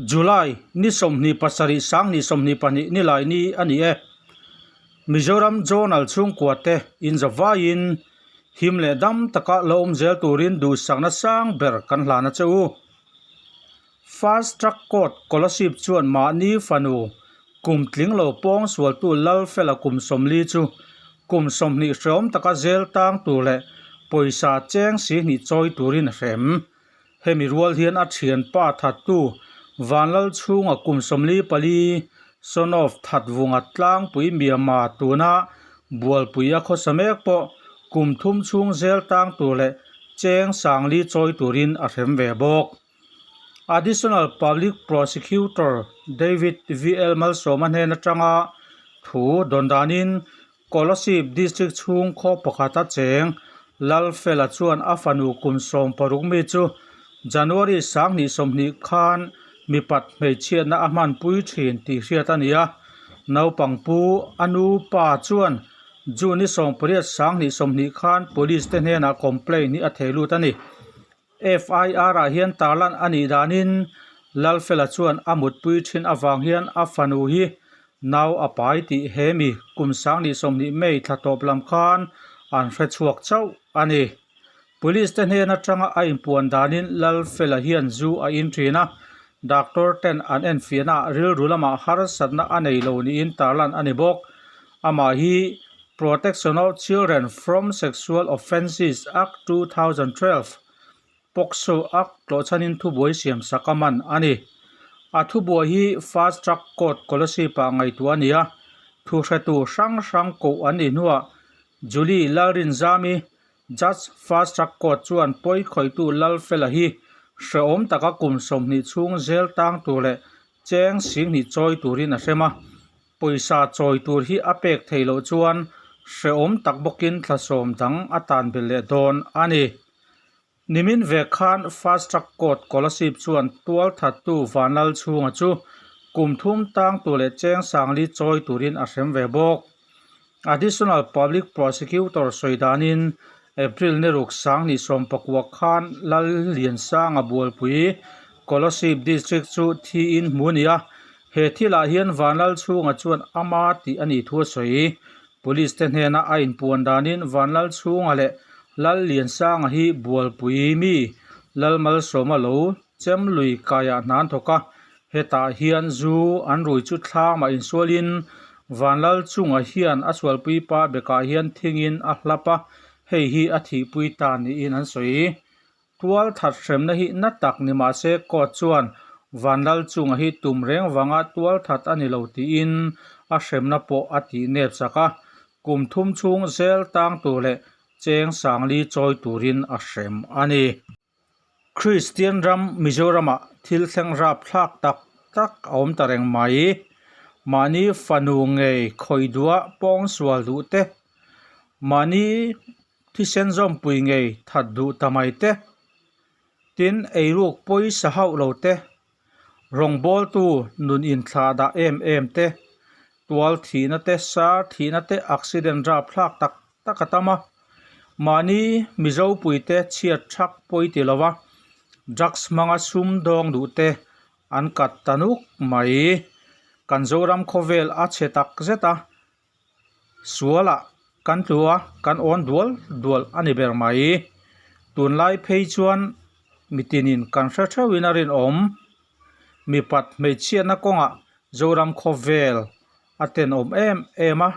July ni 27 sang 22 nilai ni a ni e. Mizoram Journal chhungkua te inzavaiin him leh dam taka lo awm zel turin duhsakna sang ber kan hlan a che u. Fast Track Court Kolasib chuan mahni fanu kum tling lo pawng sualtu Lalfela kum 40 chu kum 20 hreawm taka zel tang tur leh pawisa cheng si hnih chawi turin a hrem. Hemi rual hian a thianpa thattu Vanlalchhunga kum 44 son of Thatvunga tlangpui Myanmar tuna Bualpui a khawsa mek pawh kum thum chhung zel tang tur leh cheng sangli chawi turin a hrem ve bawk. Additional Public Prosecutor David VL Malsawma hnen atanga thu dawn danin Kolasib District chhung khaw pakhata cheng Lalfela chuan a fanu kum 16 mi chu January 2020 khan mipat hmeichhiatna a hmanpui thin tih hriat a ni a. Naupang pu a nu pa chuan June 18 2020 khan Police te hnenah complaint hi a thei lut a ni. FIR ah hian tarlan a nih danin Lalfela chuan a mutpui thin avang hian a fanu hi nau a pai tih he mi kum 2020 May thla tawp lam khan an hre chhuak chauh a ni. Police te hnen atanga a inpuan danin Lalfela hian zu a in thin a, doctor ten an enfiahna ah rilru lamah harsatna a nei lo niin tarlan a ni bawk. Amah hi Protection of Children from Sexual Offences Act 2012, POCSO Act, tlawhchhanin thubuai siam sak a man a ni. A thubuai hi Fast Track Court Kolasib-ah ngaihtuah a ni a, thuhretu hrang hrang koh an nih hnuah Julie Lalrinzami, Judge Fast Track Court chuan pawi khawihtu Lalfela hi hrehawm taka kum 20 chhung zel tang tur leh cheng 20 chawi turin a hrem a. Pawisa chawi tur hi a pek theih loh chuan hrehawm tak bawkin thla sawm dang a tan belh leh dawn a ni. Nimin ve khan Fast Track Court Kolasib chuan tual thattu Vanlalchhunga chu kum thum tang tur leh cheng sangli chawi turin a hrem ve bawk. Additional Public Prosecutor sawi danin April ni ruk 2019 khan Lalliansanga bualpui Kolasib District chu thiin hmu a ni a, he thilah hian Vanlalchhunga chuan ama tih a nih thu a sawi. Police te hnena a inpuan danin Vanlalchhunga leh Lalliansanga hi bualpui mi Lalmalsawma lo chem lui kaiah hna an thawk a, hetah hian zu an rui chu thlamah insualin Vanlalchunga hian a sualpui pa bekah hian thingin a hlap a, hei hi a thihpui ta niin an sawi. Tual that hremna hi na tak ni mah se court chuan Vanlalchunga hi tum reng vanga tual that a ni lo tiin a hremna pawh a tih nep sak a, kum thum chhung zel tang tur leh cheng sangli chawi turin a hrem a ni. Kristian ram Mizoramah thil thleng rap thlak tak tak a awm ta reng mai. Mahni fanu ngei khawih duah pawng sual duh te, mahni thisen zawmpui ngei that duh ta mai te, tin eiruk pawisa hauh lo te, rawngbawltu nun inthlah dah em em te, tual thihna te, sar thihna te, accident rap thlak tak tak a tam a. Mahni Mizopuite chhiat thak pawi ti lova drugs hmanga sum dawng duh te an kat ta nuk mai. Kan Zoram khawvel a chhe tak zet a, sualah kan tlu a, kan awn dual dual a ni ber mai. Tunlai phei chuan mitinin kan hre theuhin a rinawm. Mipat hmeichhiatna kawngah Zoram khawvel a tenawm em em a,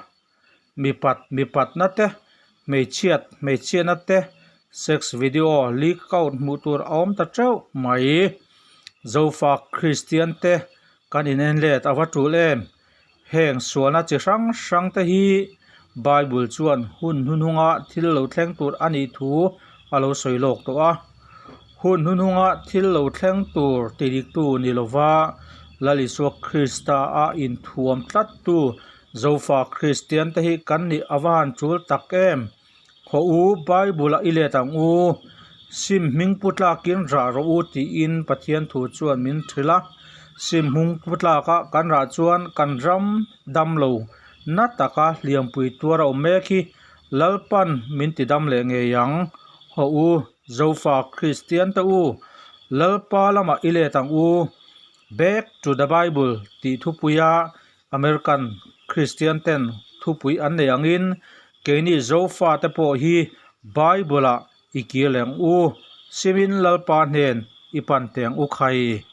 mipat mipatna te, hmeichhiat hmeichhiatna te, sex video leak out hmuh tur a awm ta teuh mai. Zofa Kristian te kan inen let a va tul em? Heng sualna chi hrang hrang te hi Bible chuan hun hnuhnunga thil lo thleng tur a nih thu a lo sawi lawk tawh a. Hun hnuhnunga thil lo thleng tur ti diktu ni lova Lal Isua Krista a inthuam tlattu Zofa Kristian te hi kan nih a va han tul tak em? Haw u, Bible-a i let ang u, sim hming pu tlakin rah rawh u tiin Pathian thu chuan min hrilh a. Sim hming pu tlaka kan rah chuan kan ram dam lo na taka hliampui tuar a awm mek hi Lalpan min ti dam leh ngei ang. Haw u, Zofa Kristian te u, Lalpa lamah i let ang u. Back to the Bible tih thupuia American Kristian ten thupui an nei angin keini Zofate pawh hi Bible-ah i kir leng u, simin Lalpa hnen i pan teng u khai.